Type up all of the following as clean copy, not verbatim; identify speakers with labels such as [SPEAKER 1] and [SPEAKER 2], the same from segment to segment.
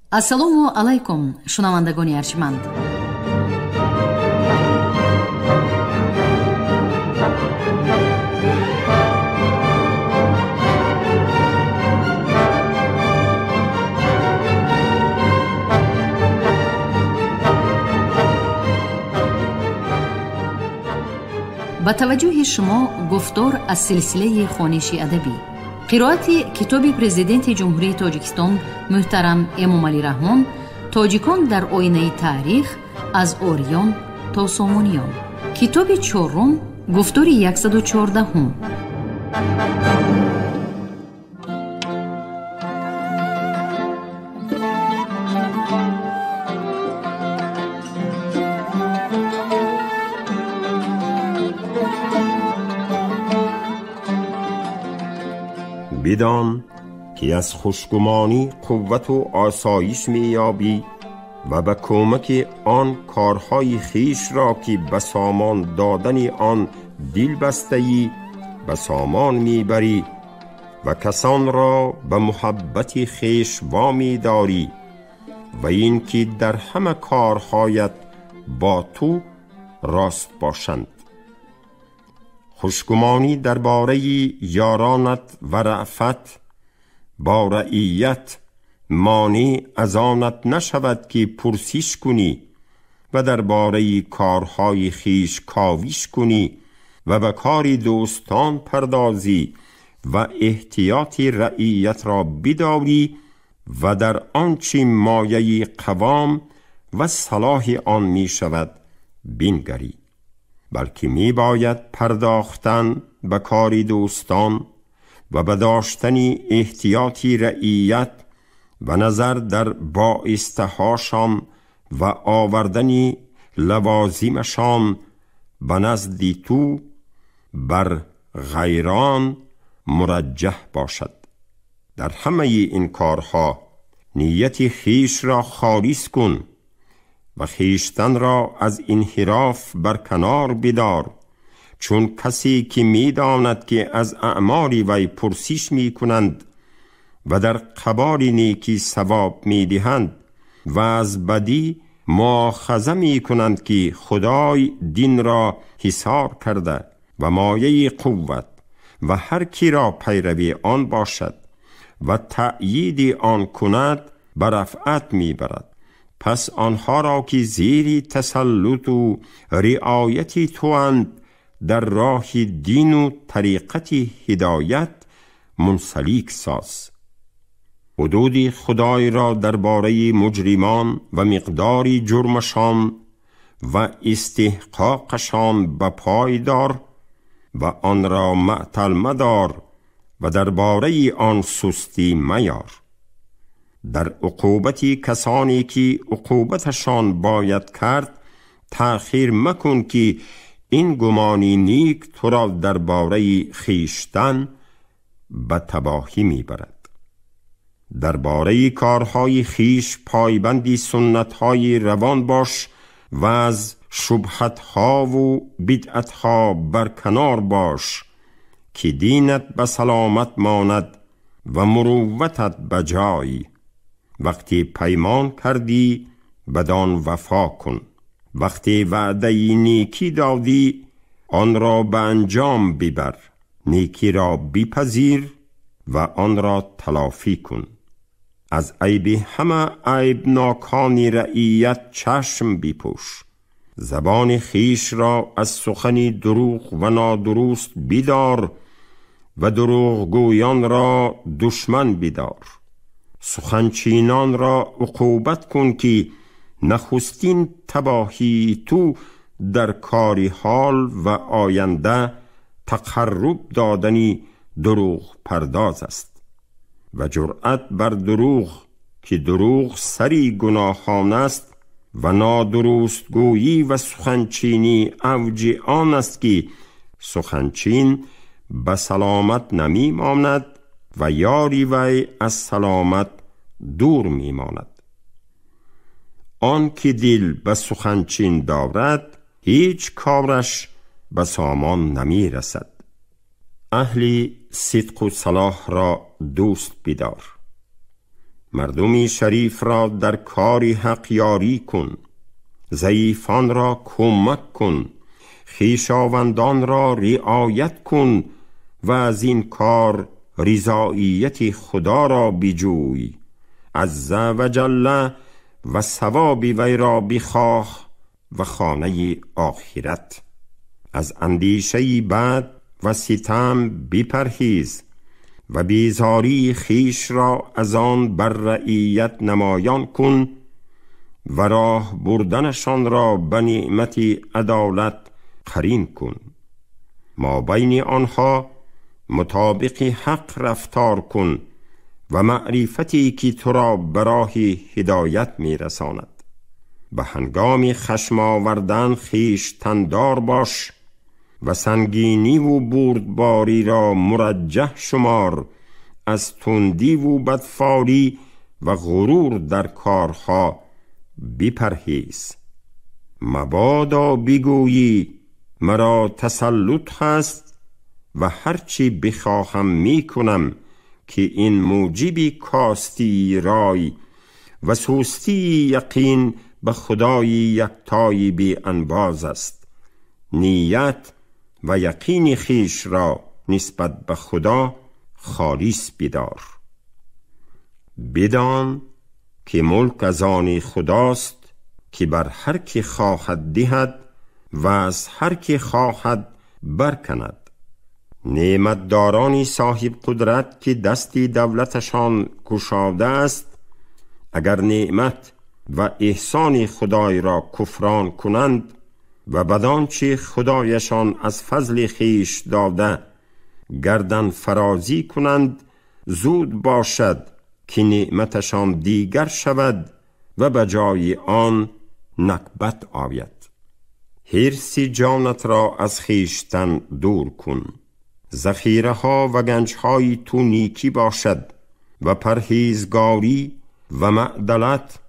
[SPEAKER 1] Ассалому алайкум, шунавандагони арҷманд. Ба таваҷҷӯҳи шумо гуфтор аз силсилаи хониши адабӣ, қироати китоби Президенти Ҷумҳурии Тоҷикистон муҳтарам Эмомалӣ Раҳмон «Тоҷикон дар оинаи таърих аз ориён то сомониён», китоби чорум, гуфтори 114.
[SPEAKER 2] بدان که از خوشگمانی قوت و آسایش می‌یابی و به کمک آن کارهای خویش را که به سامان دادن آن دل بسته‌ای به سامان می‌بری و کسان را به محبت خویش وامی داری و این که در همه کارهایت با تو راست باشند. خوشگمانی درباره یارانت و رأفت با رعیت مانع از آنت نشود که پرسش کنی و درباره کارهای خویش کاوش کنی و به کار دوستان پردازی و احتیاط رعیت را بداری و در آنچه مایه قوام و صلاح آن می شود بنگری، بلکه می باید پرداختن به کار دوستان و به داشتن احتیاط رعیت و نظر در بایسته‌هاشان و آوردن لوازمشان به نزد تو بر غیران مرجح باشد. در همه این کارها نیت خویش را خالص کن و خویشتن را از انحراف برکنار بدار، چون کسی که می داند که از اعمال وی پرسش می کنند و در قبال نیکی ثواب می دهند و از بدی مؤاخذه می کنند که خدای دین را حصار کرده و مایه قوت و هر کی را پیروی آن باشد و تأیید آن کند به رفعت می برد. پس آنها را که زیر تسلط و رعایت تواند در راه دین و طریقت هدایت منسلک ساز. حدود خدای را درباره مجرمان و مقدار جرمشان و استحقاقشان به پای دار و آن را معطل مدار و درباره آن سستی میار. در عقوبت کسانی که عقوبتشان باید کرد تأخیر مکن که این گمانی نیک تو را درباره خویشتن به تباهی میبرد. درباره کارهای خویش پایبندی سنتهای روان باش و از شبهتها و بدعتها برکنار باش که دینت به سلامت ماند و مروتت به جای. وقتی پیمان کردی بدان وفا کن، وقتی وعده نیکی دادی آن را به انجام ببر، نیکی را بپذیر و آن را تلافی کن. از عیب همه عیب ناکان رعیت چشم بپوش، زبان خویش را از سخن دروغ و نادرست بدار و دروغ گویان را دشمن بدار. سخنچینان را عقوبت کن که نخستین تباهی تو در کاری حال و آینده تقرب دادنی دروغ پرداز است و جرأت بر دروغ که دروغ سری گناهان است و نادرست گویی و سخنچینی اوج آن است که سخنچین به سلامت نمی ماند و یاری وی از سلامت دور می ماند. آن که دل به سخنچین دارد هیچ کارش به سامان نمی رسد. اهل صدق و صلاح را دوست بدار. مردمی شریف را در کار حق یاری کن، ضعیفان را کمک کن، خویشاوندان را رعایت کن و از این کار رضاییت خدا را بجوی عز و جل و ثواب وی را بخواه و خانه آخرت. از اندیشه بد و ستم بپرهیز و بیزاری خویش را از آن بر رعیت نمایان کن و راه بردنشان را به نعمت عدالت قرین کن. ما بین آنها مطابق حق رفتار کن و معرفتی که تو را به راه هدایت می رساند. به هنگام خشم آوردن خویشتندار باش و سنگینی و بردباری را مرجح شمار، از تندی و بدفالی و غرور در کارها بپرهیز. مبادا بگویی مرا تسلط هست و هرچی بخواهم میکنم، که این موجب کاستی رای و سستی یقین به خدای یکتای بی انباز است. نیت و یقین خویش را نسبت به خدا خالص بدار. بدان که ملک از آن خداست که بر هر کی خواهد دهد و از هر کی خواهد برکند. نعمتداران صاحب قدرت که دستی دولتشان گشاده است، اگر نعمت و احسان خدای را کفران کنند و بدانچه خدایشان از فضل خویش داده گردن فرازی کنند، زود باشد که نعمتشان دیگر شود و به جای آن نکبت آید. حرص جانت را از خویشتن دور کن. ذخیره ها و گنج های تو نیکی باشد و پرهیزگاری و معدلت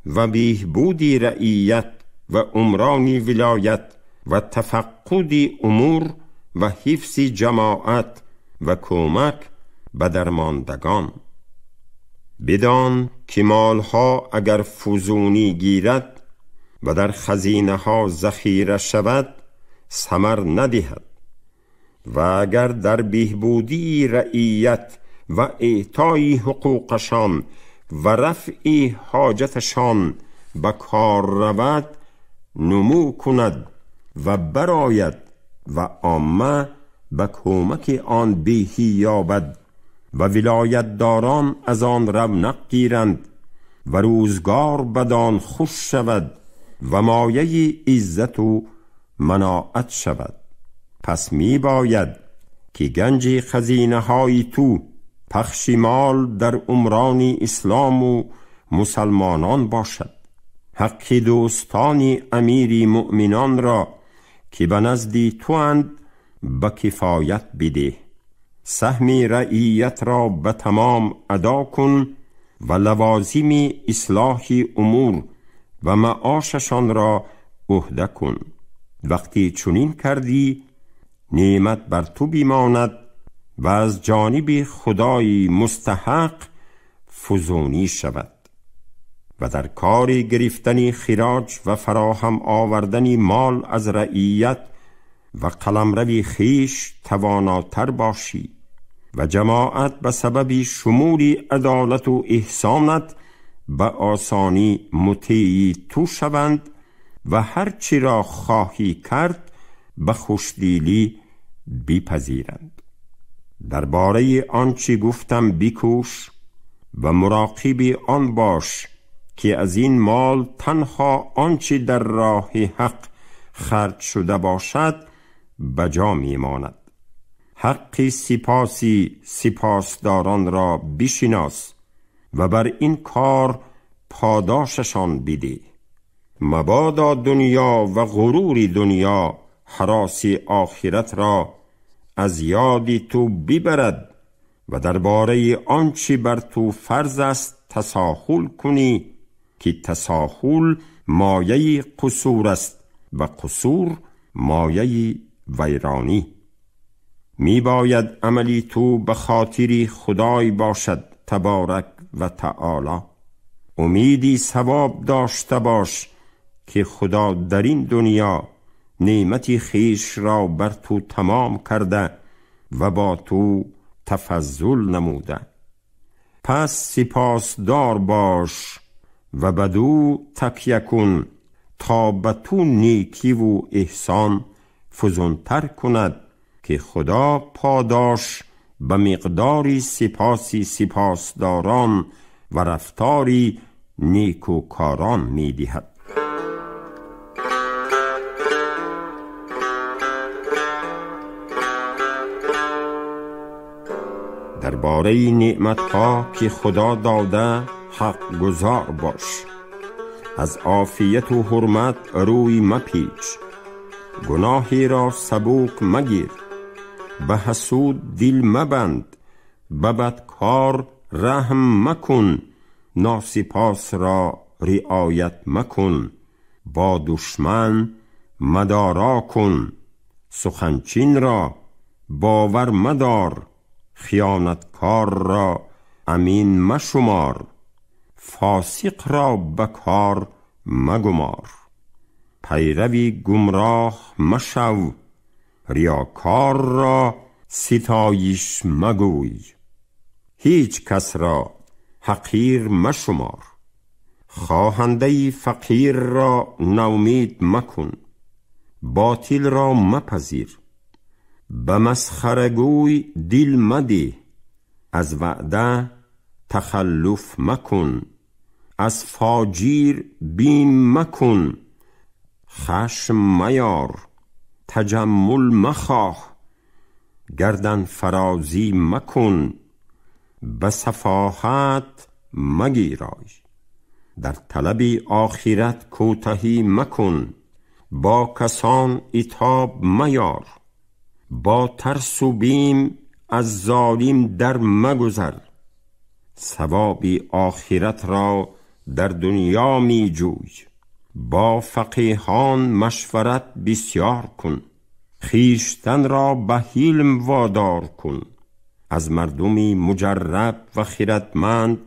[SPEAKER 2] و بهبودی رعیت و عمران ولایت و تفقد امور و حفظ جماعت و کمک به درماندگان. بدان که مالها اگر فزونی گیرد و در خزینه ها ذخیره شود ثمر ندهد، و اگر در بهبودی رعیت و اعطای حقوقشان و رفع حاجتشان به کار رود نمو کند و براید و عامه به کمک آن بهی یابد و ولایتداران از آن رونق گیرند و روزگار بدان خوش شود و مایه عزت و مناعت شود. پس می باید که گنج خزینه های تو پخش مال در عمران اسلام و مسلمانان باشد. حق دوستان امیر مؤمنان را که به نزد تو اند به کفایت بده. سهم رعیت را به تمام ادا کن و لوازم اصلاح امور و معاششان را عهده کن. وقتی چنین کردی نعمت بر تو بیماند و از جانب خدای مستحق فزونی شود. و در کار گرفتن خراج و فراهم آوردن مال از رعیت و قلمرو خویش تواناتر باشی و جماعت به سبب شمول عدالت و احسانت به آسانی مطیع تو شوند و هر چی را خواهی کرد به خوشدلی بپذیرند. درباره آنچه گفتم بکوش و مراقب آن باش که از این مال تنها آنچه در راه حق خرج شده باشد به جا میماند. حق سپاسی سپاسداران را بشناس و بر این کار پاداششان بده. مبادا دنیا و غرور دنیا هراس آخرت را از یاد تو ببرد و درباره آنچه بر تو فرض است تساهل کنی که تساهل مایه قصور است و قصور مایه ویرانی. می باید عملی تو به خاطر خدای باشد تبارک و تعالی. امیدی ثواب داشته باش که خدا در این دنیا نعمتی خویش را بر تو تمام کرده و با تو تفضل نموده. پس سپاسدار باش و بدو تکیه کن تا به تو نیکی و احسان فزونتر کند که خدا پاداش به مقداری سپاسی سپاسداران و رفتاری نیکوکاران می دهد. درباره نعمتها که خدا داده حق گزار باش. از عافیت و حرمت روی مپیچ. گناهی را سبوک مگیر. به حسود دل مبند. به بدکار رحم مکن. ناسپاس را رعایت مکن. با دشمن مدارا کن. سخنچین را باور مدار. خیانتکار را امین مشمار. فاسق را به کار مگمار. پیروی گمراه مشو. ریاکار را ستایش مگوی. هیچ کس را حقیر مشمار. خواهنده فقیر را نومید مکن. باطل را مپذیر. به مسخره گوی دل مده. از وعده تخلف مکن. از فاجیر بیم مکن. خشم میار. تجمل مخواه. گردن فرازی مکن. به سفاهت مگیرای. در طلب آخرت کوتاهی مکن. با کسان عتاب میار. با ترس و بیم از ظالم در مگذر. ثواب آخرت را در دنیا می جوی. با فقیهان مشورت بسیار کن. خویشتن را به حلم وادار کن. از مردمی مجرب و خردمند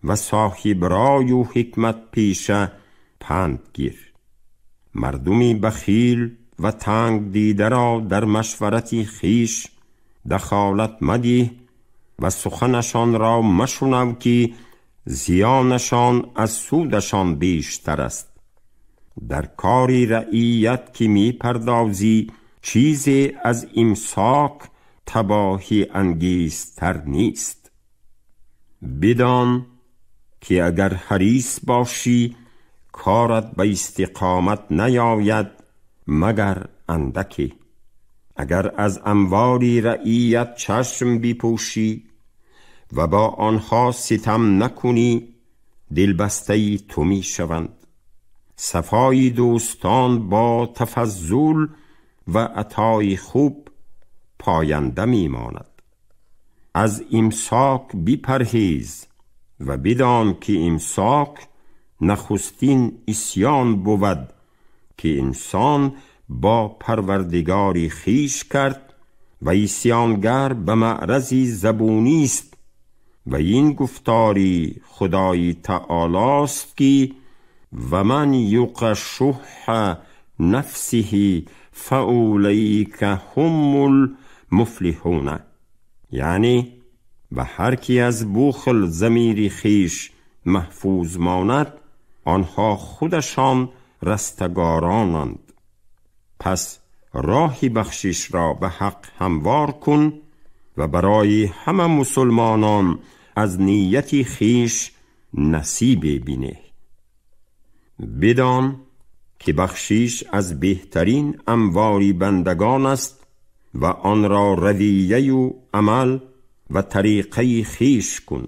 [SPEAKER 2] و صاحب رای و حکمت پیشه پند گیر. مردمی بخیل و تنگ دیده را در مشورت خویش دخالت مده و سخنشان را مشنو که زیانشان از سودشان بیشتر است. در کاری رعیت که می پردازی چیزی از امساک تباهی انگیزتر نیست. بدان که اگر حریص باشی کارت به استقامت نیاید مگر اندکی. اگر از اموال رعیت چشم بپوشی و با آنها ستم نکنی دلبسته تو می شوند. صفای دوستان با تفضل و عطای خوب پاینده می ماند. از امساک بپرهیز و بدان که امساک نخستین عصیان بود که انسان با پروردگاری خویش کرد و عصیانگر به معرض زبونی است و این گفتاری خدای تعالی است که و من یوق شح نفسه فاولئک هم المفلحون، یعنی و هر کی از بخل ضمیر خویش محفوظ ماند آنها خودشان رستگارانند. پس راهی بخشش را به حق هموار کن و برای همه مسلمانان از نیت خویش نصیب بینه. بدان که بخشش از بهترین اموال بندگان است و آن را رویه و عمل و طریقه خویش کن.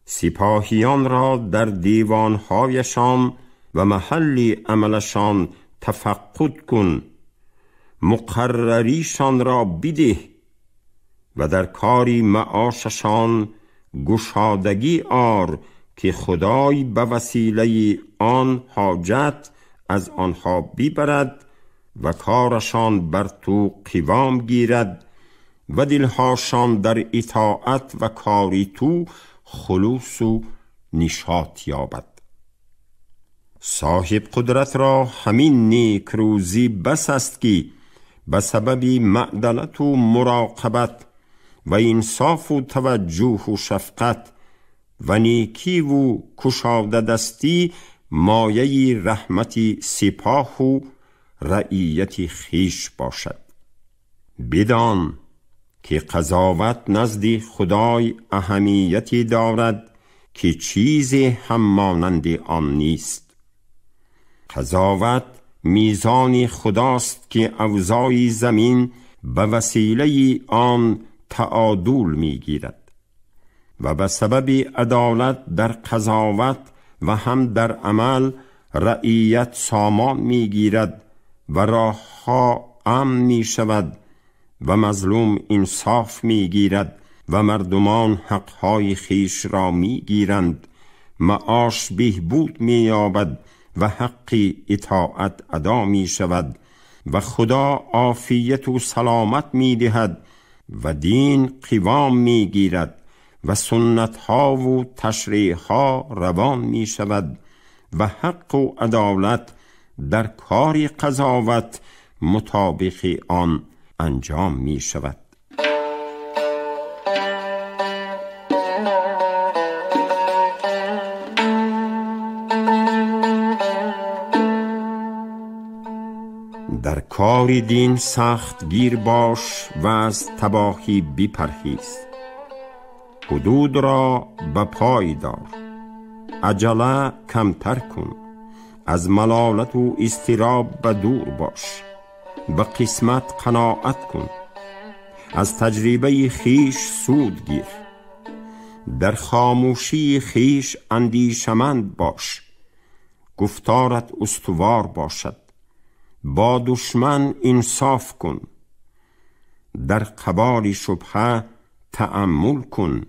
[SPEAKER 2] سپاهیان را در دیوانهایشان و محل عملشان تفقد کن، مقرریشان را بده و در کاری معاششان گشادگی آر که خدای به وسیله آن حاجت از آنها ببرد و کارشان بر تو قوام گیرد و دلهاشان در اطاعت و کاری تو خلوص و نشاط یابد. صاحب قدرت را همین نیک روزی بس است که به سبب معدلت و مراقبت و انصاف و توجه و شفقت و نیکی و کشاده دستی مایه رحمت سپاه و رعیت خویش باشد. بدان که قضاوت نزد خدای اهمیتی دارد که چیزی هم مانند آن نیست. قضاوت میزان خداست که اوضاع زمین به وسیله آن تعادل میگیرد و به سبب عدالت در قضاوت و هم در عمل رعیت سامان میگیرد و راهها امن میشود و مظلوم انصاف میگیرد و مردمان حقهای خویش را میگیرند، معاش بهبود مییابد و حق اطاعت ادا می شود و خدا عافیت و سلامت می دهد و دین قوام می گیرد و سنت ها و تشریع ها روان می شود و حق و عدالت در کار قضاوت مطابق آن انجام می شود. در کار دین سخت گیر باش و از تباهی بپرهیز. حدود را به پای دار، عجله کمتر کن، از ملالت و اضطراب به دور باش، به قسمت قناعت کن، از تجربه خویش سود گیر، در خاموشی خویش اندیشمند باش، گفتارت استوار باشد، با دشمن انصاف کن، در قبال شبهه تأمل کن،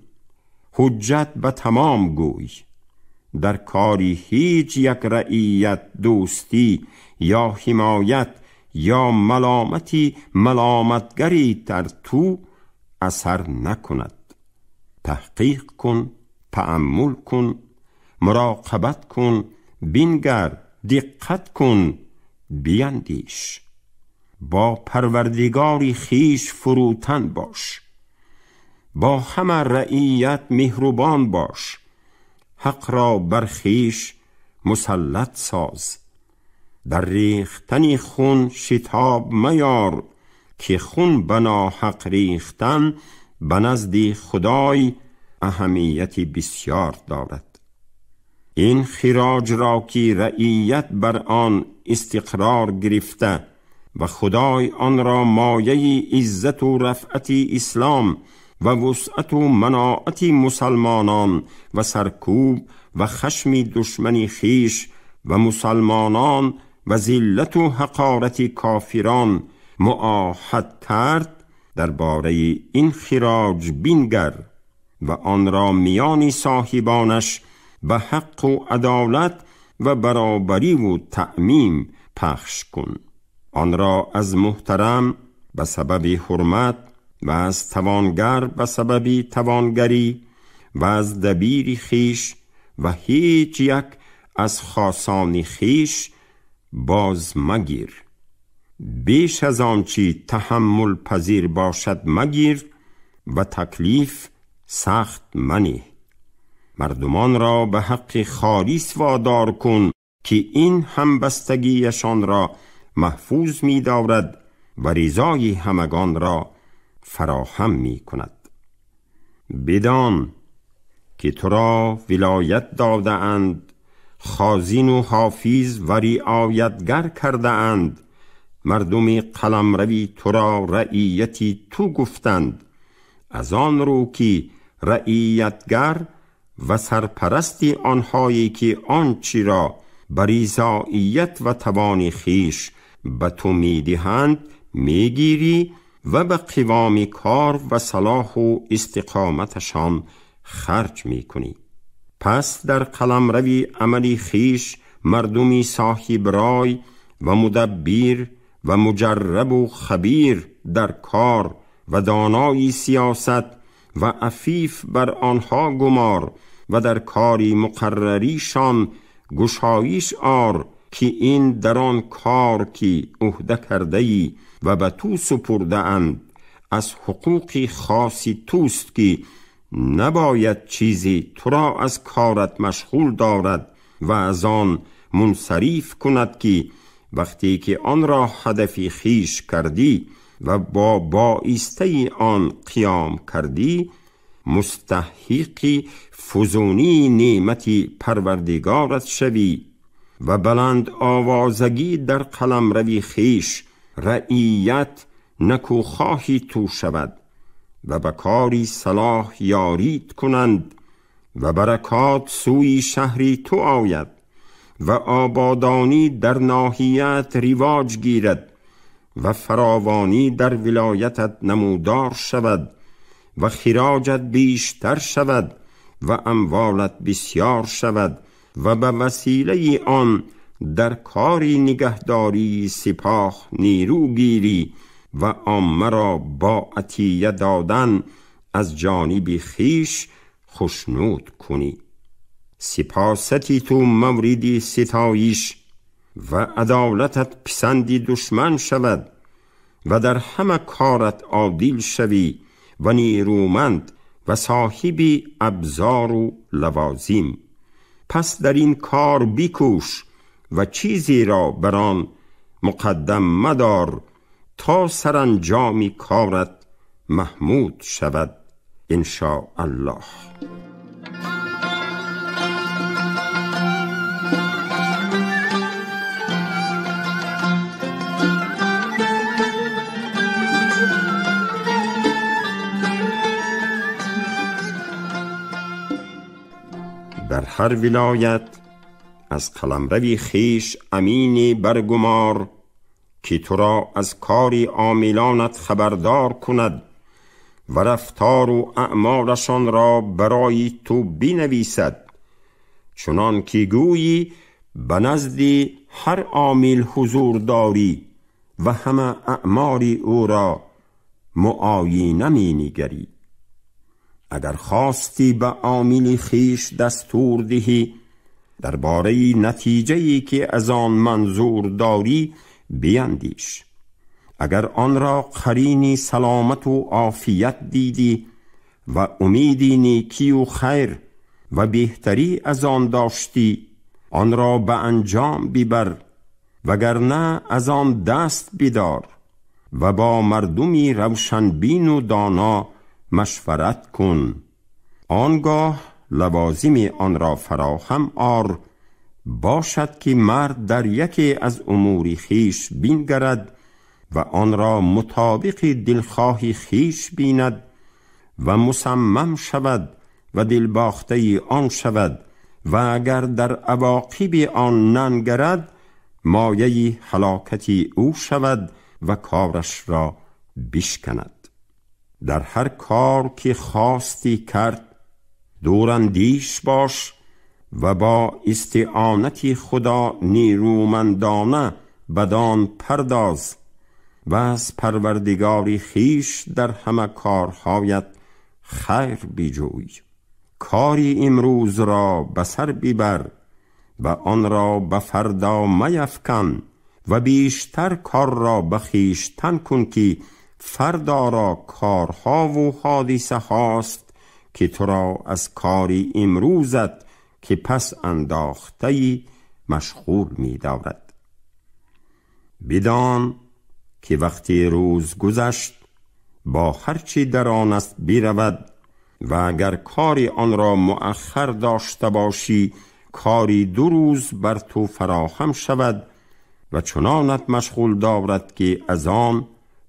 [SPEAKER 2] حجت به تمام گوی، در کاری هیچ یک رعیت دوستی یا حمایت یا ملامتی ملامتگری در تو اثر نکند. تحقیق کن، تأمل کن، مراقبت کن، بنگر، دقت کن، بیندیش، با پروردگاری خویش فروتن باش، با همه رعیت مهربان باش، حق را بر خویش مسلط ساز، در ریختن خون شتاب میار که خون بنا حق ریختن به نزد خدای اهمیت بسیار دارد. این خراج را که رعیت بر آن استقرار گرفته و خدای آن را مایه عزت و رفعت اسلام و وسعت و مناعت مسلمانان و سرکوب و خشم دشمن خویش و مسلمانان و ذلت و حقارت کافران معاهد کرد، درباره این خراج بنگر و آن را میان صاحبانش به حق و عدالت و برابری و تعمیم پخش کن. آن را از محترم به سبب حرمت و از توانگر به سبب توانگری و از دبیر خویش و هیچ یک از خاصان خویش باز مگیر. بیش از آنچه تحمل پذیر باشد مگیر و تکلیف سخت منه. مردمان را به حق خالص وادار کن که این همبستگیشان را محفوظ می دارد و رضای همگان را فراهم می کند. بدان که تو را ولایت داده اند، خازین و حافظ و رعایتگر کرده اند. مردم قلمروی تو را رعیتی تو گفتند، از آن رو که رعیتگر و سرپرست آنهایی که آنچه را بر رضایت و توان خویش به تو میدهند میگیری و به قوام کار و صلاح و استقامتشان خرج میکنی. پس در قلمرو عمل خویش مردمی صاحب رای و مدبر و مجرب و خبیر در کار و دانای سیاست و عفیف بر آنها گمار و در کاری مقرریشان گشایش آر که این در آن کار که عهده کرده ای و به تو سپرده اند از حقوق خاصی توست که نباید چیزی تو را از کارت مشغول دارد و از آن منصرف کند که وقتی که آن را هدفی خویش کردی و با بایسته آن قیام کردی، مستحق فزونی نعمت پروردگارت شوی و بلند آوازگی در قلمروی خویش رعیت نکوخواهی تو شود و به کاری صلاح یاریت کنند و برکات سوی شهری تو آید و آبادانی در ناحیت رواج گیرد و فراوانی در ولایتت نمودار شود و خراجت بیشتر شود و اموالت بسیار شود و به وسیله آن در کاری نگهداری سپاه نیرو گیری و عامه را با عطیه دادن از جانب خویش خشنود کنی. سپاستی تو موردی ستایش و عدالتت پسندی دشمن شود و در همه کارت عادل شوی و نیرومند و صاحب ابزار و لوازم. پس در این کار بیکوش و چیزی را بر آن مقدم مدار تا سرانجام کارت محمود شود ان شاء الله. در هر ولایت از قلمروی خویش امینی برگمار که تو را از کاری عاملانت خبردار کند و رفتار و اعمالشان را برای تو بنویسد، چنان که گویی به نزد هر عامل حضور داری و همه اعمال او را معاینه می نگری. اگر خواستی به عامل خویش دستور دهی درباره نتیجه‌ای که از آن منظور داری بیندیش. اگر آن را قرین سلامت و عافیت دیدی و امیدی نیکی و خیر و بهتری از آن داشتی، آن را به انجام ببر، وگرنه از آن دست بدار و با مردمی روشنبین و دانا مشورت کن. آنگاه لوازم آن را فراهم آر. باشد که مرد در یکی از امور خویش بینگرد و آن را مطابق دلخواه خویش بیند و مصمم شود و دلباخته آن شود و اگر در عواقب آن ننگرد مایه هلاکت او شود و کارش را بشکند. در هر کار که خواستی کرد دوراندیش باش و با استعانت خدا نیرومندانه بدان پرداز و از پروردگار خویش در همه کارهایت خیر بجوی. کاری امروز را به سر ببر و آن را به فردا میفکن و بیشتر کار را به خویشتن کن که فردا را کارها و حادثه هاست که تو را از کاری امروزت که پس انداخته‌ای مشغول می دارد. بدان که وقتی روز گذشت با هرچی در آن است بیرود و اگر کاری آن را مؤخر داشته باشی کاری 2 روز بر تو فراهم شود و چنانت مشغول دارد که از آن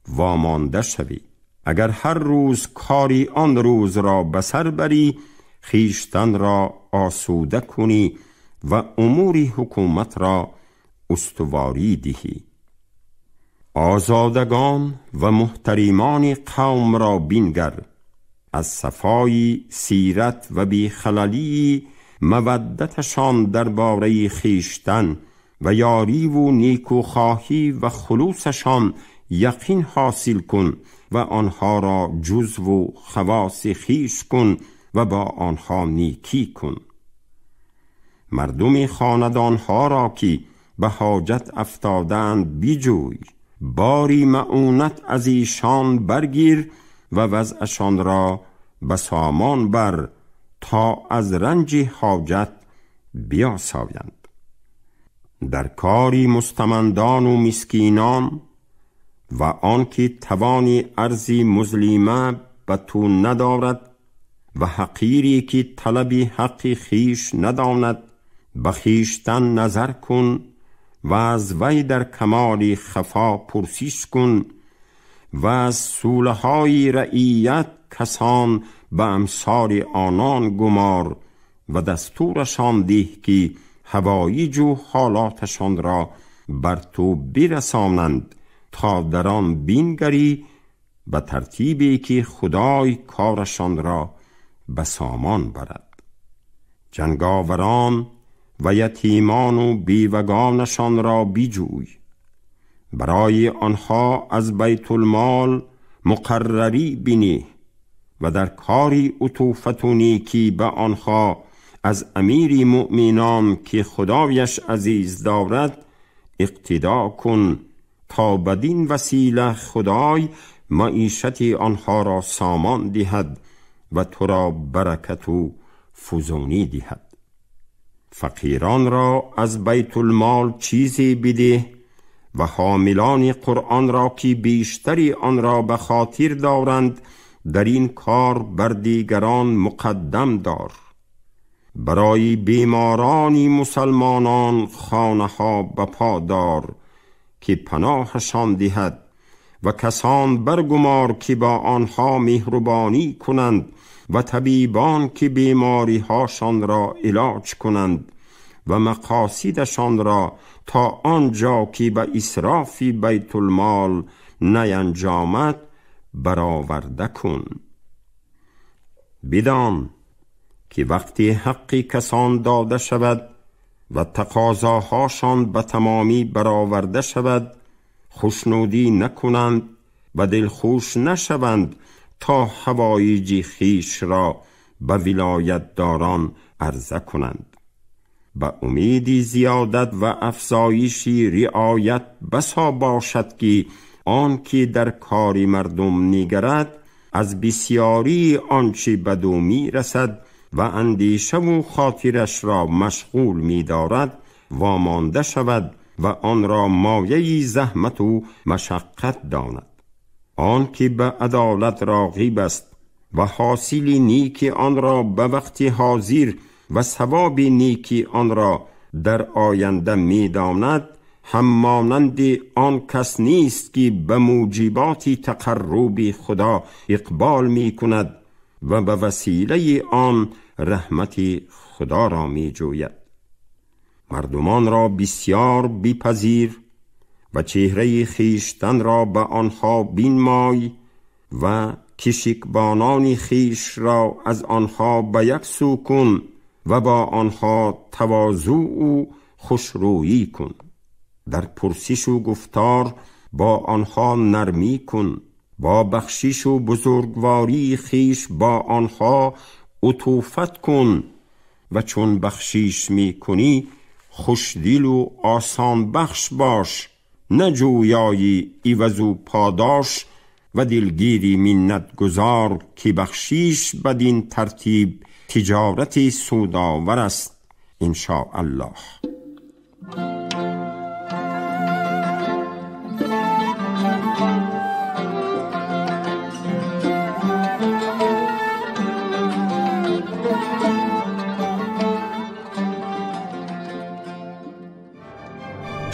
[SPEAKER 2] وامانده شوی. اگر هر روز کاری آن روز را به سر بری، خویشتن را آسوده کنی و امور حکومت را استواری دهی. آزادگان و محترمان قوم را بینگر، از صفای سیرت و بیخللی مودتشان درباره خویشتن و یاری و نیکوخواهی و خلوصشان یقین حاصل کن و آنها را جزو و خواص خویش کن و با آنها نیکی کن. مردم خاندانها را که به حاجت افتادند بیجوی، باری معونت از ایشان برگیر و وضعشان را به سامان بر تا از رنج حاجت بیاسایند. در کاری مستمندان و مسکینان و آنکه توانی ارزی مظلمه به تو ندارد و حقیری که طلب حق خیش نداند به خویشتن نظر کن و از وی در کمال خفا پرسش کن و از سوله های رعیت کسان به امثال آنان گمار و دستورشان ده که حوایج و حالاتشان را بر تو برسانند تا در آن بینگری به ترتیبی که خدای کارشان را به سامان برد. جنگاوران و یتیمان و بیوگانشان را بیجوی، برای آنها از بیت المال مقرری بینی و در کاری عطوفت و نیکی به آنها از امیر مؤمنان که خدایش عزیز دارد اقتدا کن تا بدین وسیله خدای معیشت آنها را سامان دهد و تو را برکت و فزونی دهد. فقیران را از بیت المال چیزی بده و حاملان قرآن را که بیشتری آن را به خاطر دارند در این کار بر دیگران مقدم دار. برای بیمارانی مسلمانان خانه ها بپا دار که پناهشان دهد و کسان برگمار که با آنها مهربانی کنند و طبیبان که بیماری هاشان را علاج کنند و مقاصدشان را تا آنجا که به اسراف بیت المال نینجامد برآورده کن. بدان که وقتی حق کسان داده شود و تقاضاهاشان به تمامی برآورده شود خوشنودی نکنند و دلخوش نشوند تا حوایج خویش را به ولایت داران عرضه کنند. به امید زیادت و افزایش رعایت بسا باشد که آن که در کار مردم نگرد از بسیاری آنچه بدو می رسد و اندیشه و خاطرش را مشغول می دارد وامانده شود و آن را مایه زحمت و مشقت داند. آن که به عدالت راغب است و حاصل نیک آن را به وقت حاضر و ثواب نیک آن را در آینده می داند هم مانند آن کس نیست که به موجبات تقرب خدا اقبال می کند و به وسیله آن رحمت خدا را می جوید. مردمان را بسیار بپذیر و چهره خیشتن را به آنها بینمای و کشیکبانان خیش را از آنها به یک سو کن و با آنها تواضع و خوشرویی کن. در پرسش و گفتار با آنها نرمی کن، با بخشش و بزرگواری خیش با آنها عطوفت کن و چون بخشش می کنی خوشدل و آسان بخش باش، نه جویای عوض و پاداش و دلگیری منت گذار که بخشیش بدین ترتیب تجارت سودآور است ان شاء الله.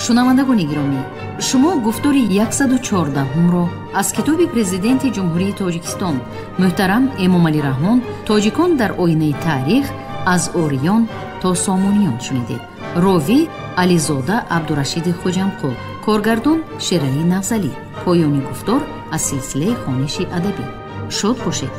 [SPEAKER 1] Шунавандагони гиромӣ, шумо гуфтори 114-ро аз китоби Президенти Ҷумҳурии Тоҷикистон муҳтарам Эмомалӣ Раҳмон «Тоҷикон дар оинаи таърих аз ориён то сомониён» шунидед. Ровӣ Ализода Абдурашиди Хуҷамқул, коргардон Шералӣ Навзалӣ. Поёни гуфтор аз силсилаи хониши адабӣ. Шод бошед.